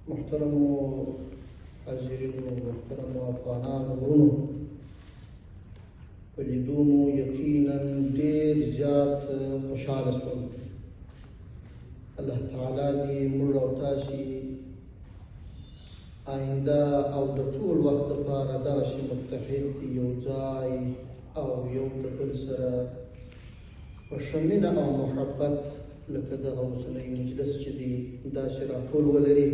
محترمو حاضرینو، محترمو افغانانو ورونو، په لیدو مو یقینا ډېر زیات خوشحاله شوم. الله تعالی دې موږ او تاسې آینده او د ټول وخت لپاره دغسې متحد، یو ځای او یو د بل سره په ښه مینه او محبت لکه دغه اوسنی مجلس چې دی داسې راټول ولري.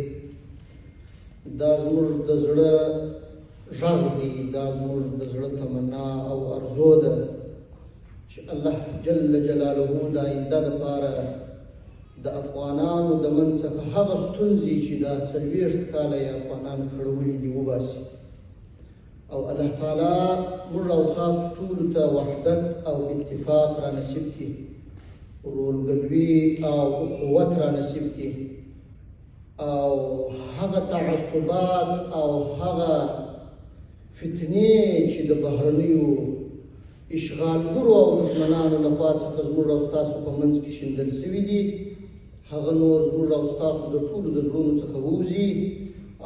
دا زموږ د زړه غږ دی، دا زموږ د زړه تمنا او ارزو ده چې الله جل جلاله د آینده دپاره د افغانانو د منځ څخه هغه ستونزې چې دا 40 کاله یې افغانان کړولي دي وباسي، او الله تعالی موږ او تاسو ټولو ته وحدت او اتفاق را نصیب کړي، ورورګلوي او اخوت را نصیب کړي، او هغه تعصبات او هغه فتنې چې د بهرنیو اشغالګرو او دښمنانو لخوا څخه زموږ او ستاسو په منځ کې شیندل سوي دي، هغه نور زموږ او ستاسو د ټولو د زړونو څخه ووځي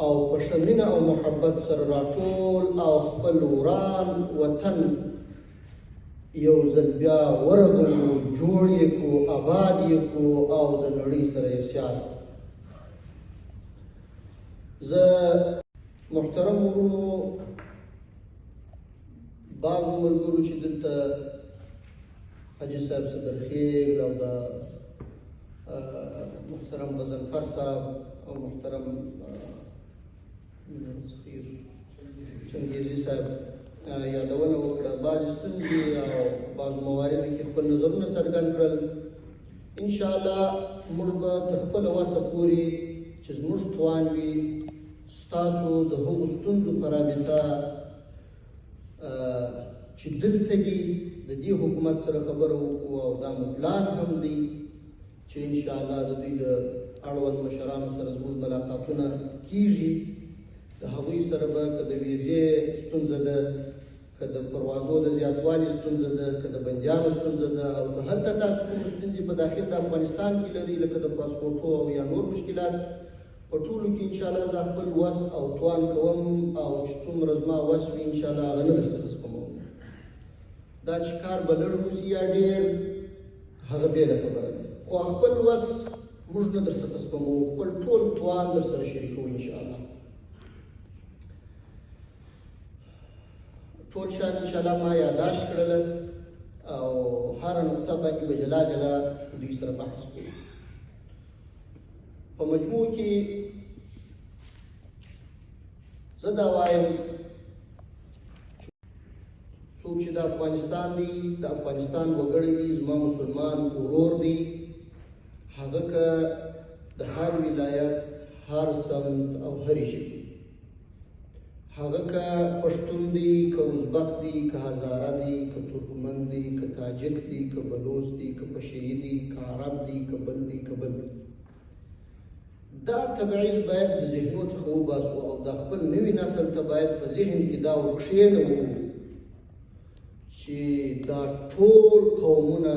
او په ښه مینه او محبت سره راټول او خپل وران وطن یو ځل بیا ورغوو، جوړ یې کړو، آباد یې کړو او د نړۍ سره یې سیال. زه محترم ورونو، بعضو ملګرو چې دلته حاجي صاحب صدرخیل او د محترم غضنفر صاحب او محترم چنګیزي صاحب یادونه وکړه، بعضې ستونزې او بعضو مواردو کې خپل نظرونه څرګند کړل. انشاءالله موږ به تر خپله وسه پورې چې زموږ توان وي ستاسو د هغو ستونزو په رابطه چې دلته دي د دې حکومت سره خبره وکړو، او دا مو پلان هم دی چې انشاءالله د دوی له اړوند مشرانو سره زموږ ملاقاتونه کیږي. د هغوی سره به که د ویزې ستونزه ده، که د پروازو د زیاتوالي ستونزه ده، که د بندیانو ستونزه ده، او که هلته تاسو کوم ستونزې په داخل د افغانستان کې لرئ لکه د پاسپورټو او یا نور مشکلات، په ټولو کې انشاءالله زه خپل وس او توان کوم او چې څومره زما وس وي انشاءالله هغه نه در څخه سپموم. دا چې کار به لږ وسي یا ډېر هغه بېله خبره ده، خو خپل وس موږ نه در څخه سپموو، خپل ټول توان در سره شریکوو انشاءالله. ټول شیان انشاءالله ما یاداشت کړله او هره نقطه باندې به جلا جلا دوی سره بحث کوو. په مجموع کې زه دا وایم څوک چې د افغانستان دی، د افغانستان وګړی دی، زما مسلمان ورور دی، هغه که د هر ولایت، هر سمت او هرې ژبې، هغه که پښتون دی، که ازبک دی، که هزاره دی، که ترکمن دی، که تاجک دی، که بلوڅ دی، که پشهيي دی، که عرب دی، که بل دی، که بل دی، دا تبعیض باید د ذهنو څخه وباسو او د خپل نوي نسل ته باید په ذهن کې دا ورکښېنوو چې دا ټول قومونه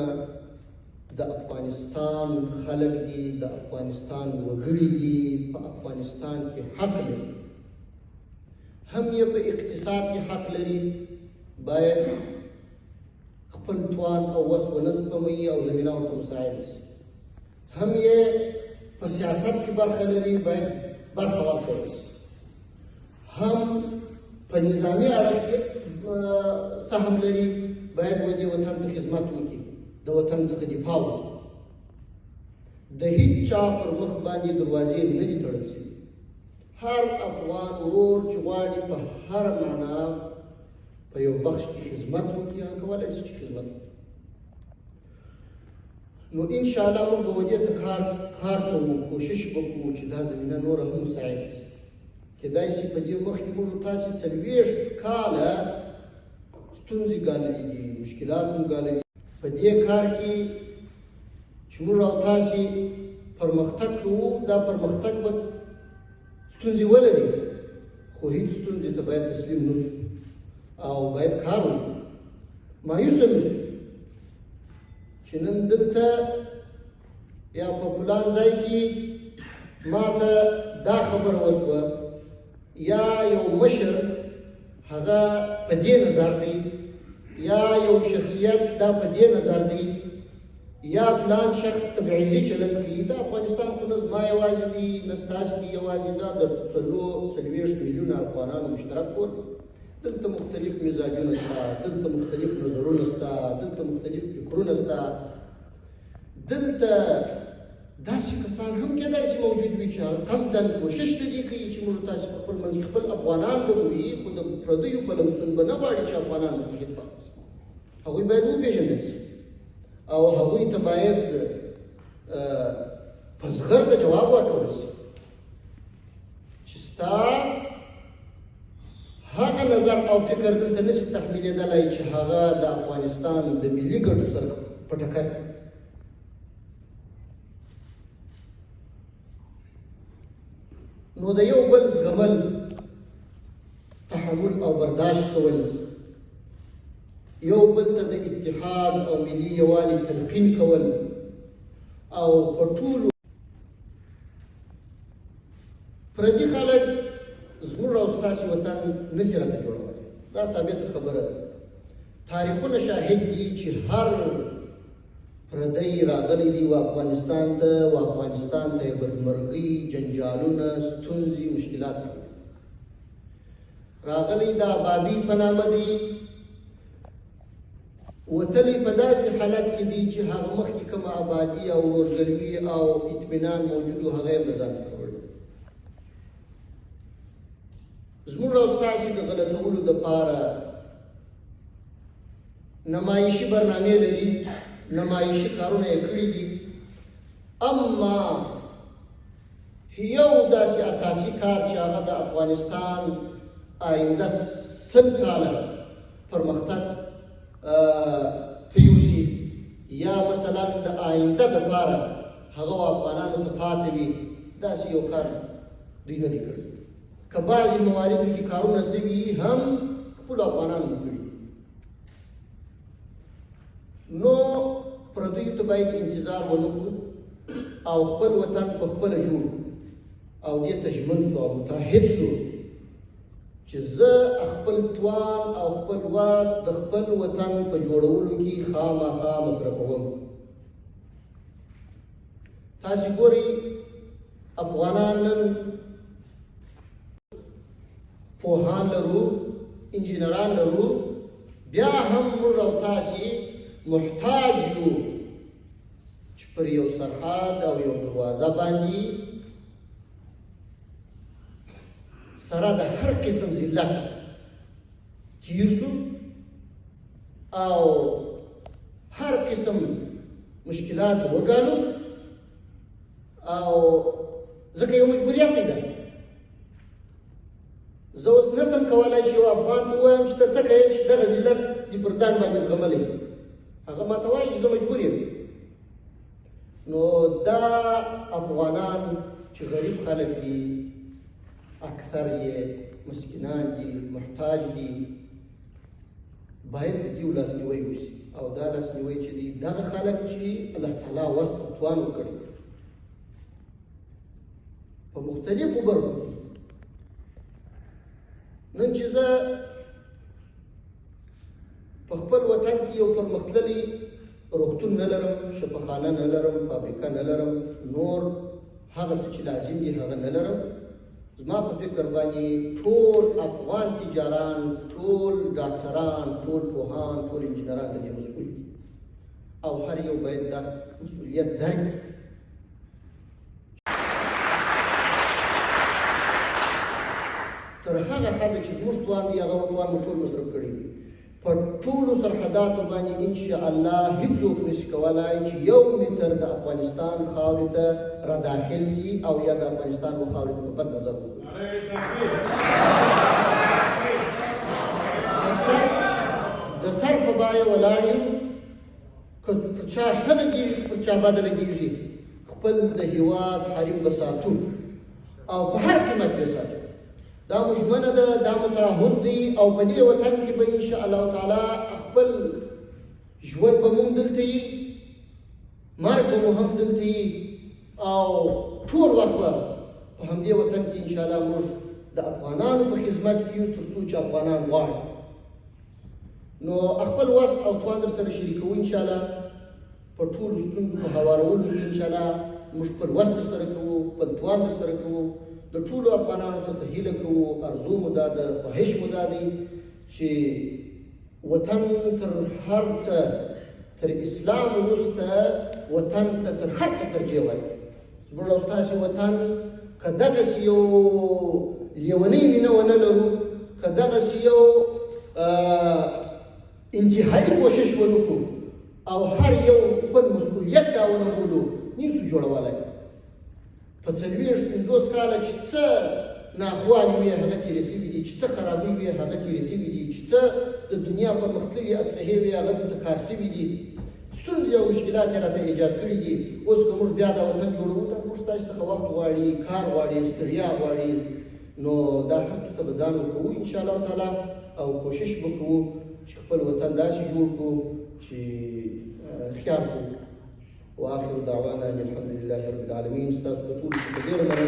د افغانستان خلک دي، د افغانستان وګړي دي، په افغانستان کې حق لري، هم یې په اقتصاد کې حق لري، باید خپل توان او وس ونه سپموي او زمینه ورته مساعده شي، هم یې په سیاست کې برخه لري، باید برخه ورکړل شي، هم په نظامي اړخ کې سهم لري، باید و دې وطن ته خدمت وکړي، د وطن څخه دفاع وکړي. د هیڅ چا پر مخ باندې دروازې نه دي تړل شوي. هر افغان ورور چې غواړي په هره معنا په یو بخش کې خدمت وکړي، هغه کولی شي چې خدمت وکړي. نو انشاءالله موږ به ودې ته کار کوو، کوشش به کوو چې دا زمینه نوره هم مساعده شي. کېدای شي په دې مخکې موږ تاسې 40 کاله ستونزې ګاللې دي، مشکلات مو ګاللي. په دې کار کې چې موږ او تاسې پرمختګ کوو، دا پرمختګ به ستونزې ولري، خو هیڅ ستونزې ته باید تسلیم نه شو او باید کار وکړو، مایوسه نه شو چې نن دلته یا په فلان ځای کې ما ته دا خبره وشوه یا یو مشر هغه په دې نظر دی، یا یو شخصیت دا په دې نظر دی، یا پلان شخص تبعیضي چلند کوي، دا افغانستان خو نه زما یوازې دی، نه ستاسې دی یوازې، دا د 44 میلیونه افغانانو مشترک کور دی. دلته مختلف مزاجونه شته، دلته مختلف نظرونه شته، دلته مختلف فکرونه شته، دلته داسې کسان هم کېدای شي موجود وي چې هغه قصداً کوشش د دې کوي چې موږ تاسې په خپل منځ کې خپل افغانان به وي، خو د پردیو په لمسون به نه غواړي چې افغانان متحد پاتې شي. هغوی باید وپېژندل شي او هغوی ته باید په زغرده جواب ورکول شي چې ستا هغه نظر او فکر دلته نه شي تحمیلېدلی چې هغه د افغانستان د ملي ګټو سره په ټکر. نو د یو بل زغمل، تحمل او برداشت کول، یو بل ته د اتحاد او ملي یووالي تلقین کول او په ټولو پردي خلک زموږ او ستاسې وطن نه شي راته جوړولی. دا ثابته خبره ده. تاریخونه شاهد دي چې هر پردی راغلی دی و افغانستان ته، و افغانستان ته یې بدمرغي، جنجالونه، ستونزې، مشکلات راوړي. راغلی د آبادۍ په نامه دی، وتلی په داسې حالت کې دی چې هغه مخکې کومه آبادي او ورورګلوي او اطمینان موجود و هغه یې هم د ځان سره وړي. زموږ او ستاسې د غلطولو دپاره نمایشي برنامې لري، نمایشي کارونه یې کړي دي، اما یو داسې اساسي کار چې هغه د افغانستان آینده 100 کاله پرمختګ ته یوسي، یا مثلا د آینده دپاره هغه افغانانو ته پاتې وي، داسې یو کار دوی نه دی کړی. که بعضې مواردو کې کارونه سوي هم خپلو افغانانو کړي دي. نو پردیو ته باید انتظار ونه کړو او خپل وطن په خپله جوړ کړو او دې ته ژمن سو او متعهد سو چې زه خپل توان او خپل واس د خپل وطن په جوړولو کې خامخا مصرفوم. تاسې ګورئ افغانان نن پوهان لرو، انجینران لرو، بیا هم موږ او تاسې محتاج یو چې پر یو سرحد او یو دروازه باندې سره د هر قسم ذلت تیر سو او هر قسم مشکلات وګالو، او ځکه یو مجبوریت دی. ده زه اوس نه سم کولی چې یو افغان ته ووایم چې ته څه کوې چې دغه ذلت دې پر ځان باندې زغملی، هغه ما ته وایي چې زه مجبور یم. نو دا افغانان چې غریب خلک دي، اکثر یې مسکینان دي، محتاج دي، باید د دیو لاسنیوی وشي. او دا لاسنیوی چې دی دغه خلک چې الله تعالی وس او توان ورکړي په مختلفو برخو کې. نن چې زه په خپل وطن کې یو پرمختللی روغتون نه لرم، شفاخانه نه لرم، فابریکه نه لرم، نور هغه څه چې لازم دي هغه نه لرم، زما په فکر باندې ټول افغان تجاران، ټول ډاکټران، ټول پوهان، ټول انجینران د دې مسؤل دي او هر یو باید دا مسؤلیت درک کړي. تر هغه حده چې زموږ توان دی هغه توان مو ټول مصرف کړي دي. په ټولو سرحداتو باندې انشاءالله هیڅوک نشي کولای چې 1 متر د افغانستان خاورې ته را داخل سي او یا د افغانستان و خاورې ته په بد نظر وګوري. د سر په بیه ولاړ یو، که پر چا ښه لګېږي پر چا بده لګېږي، خپل د هیواد حریم به ساتو او په هر قیمت به ساتو. دا مو ژمنه ده، دا مو تعهد دی او په دې وطن کې به انشاءالله تعالی خپل ژوند به موږ دلته یي، مرګ به مو هم دلته یي او ټول وخت به په همدې وطن کې ان شاء الله موږ د افغانانو په خدمت کې یو، تر څو چې افغانان غواړي. نو خپل وس او توان در سره شریکوو ان شاء الله. په ټولو ستونزو په هوارولو کې ان شاء الله موږ خپل وس در سره کوو، خپل توان در سره کوو. د ټولو افغانانو څخه هیله کوو، ارزو مو دا ده، خواهش مو دا دی چې وطن تر هر څه، تر اسلام وروسته وطن ته تر هر څه ترجیح ورکړي. زموږ او ستاسې وطن که دغسې یو لیونۍ مینه ونه لرو، که دغسې یو انتهایي کوشش ونه کړو او هر یو خپل مسؤلیت دا ونه بولو، نه سو جوړولی. په 40 50 کاله چې څه ناخوالې وې هغه تېرې سوي دي، چې څه خرابۍ وې هغه تېرې سوي دي، چې څه د دنیا پرمختللې اسلحې وې هغه دلته کار سوي دي، ستونزې او مشکلات یې راته ایجاد کړي دي. اوس که موږ بیا دا وطن جوړوو، دا موږ ستاسو څخه وخت غواړي، کار غواړي، ستړیا غواړي. نو دا هر څه ته به ځان ورکوو ان شاء الله تعالی، او کوشش به کوو چې خپل وطن داسې جوړ کړو چې خیال کړو. واخر دعوانا ان الحمد لله رب العالمین. ستاسو د ټولو څخه ډېره مننه.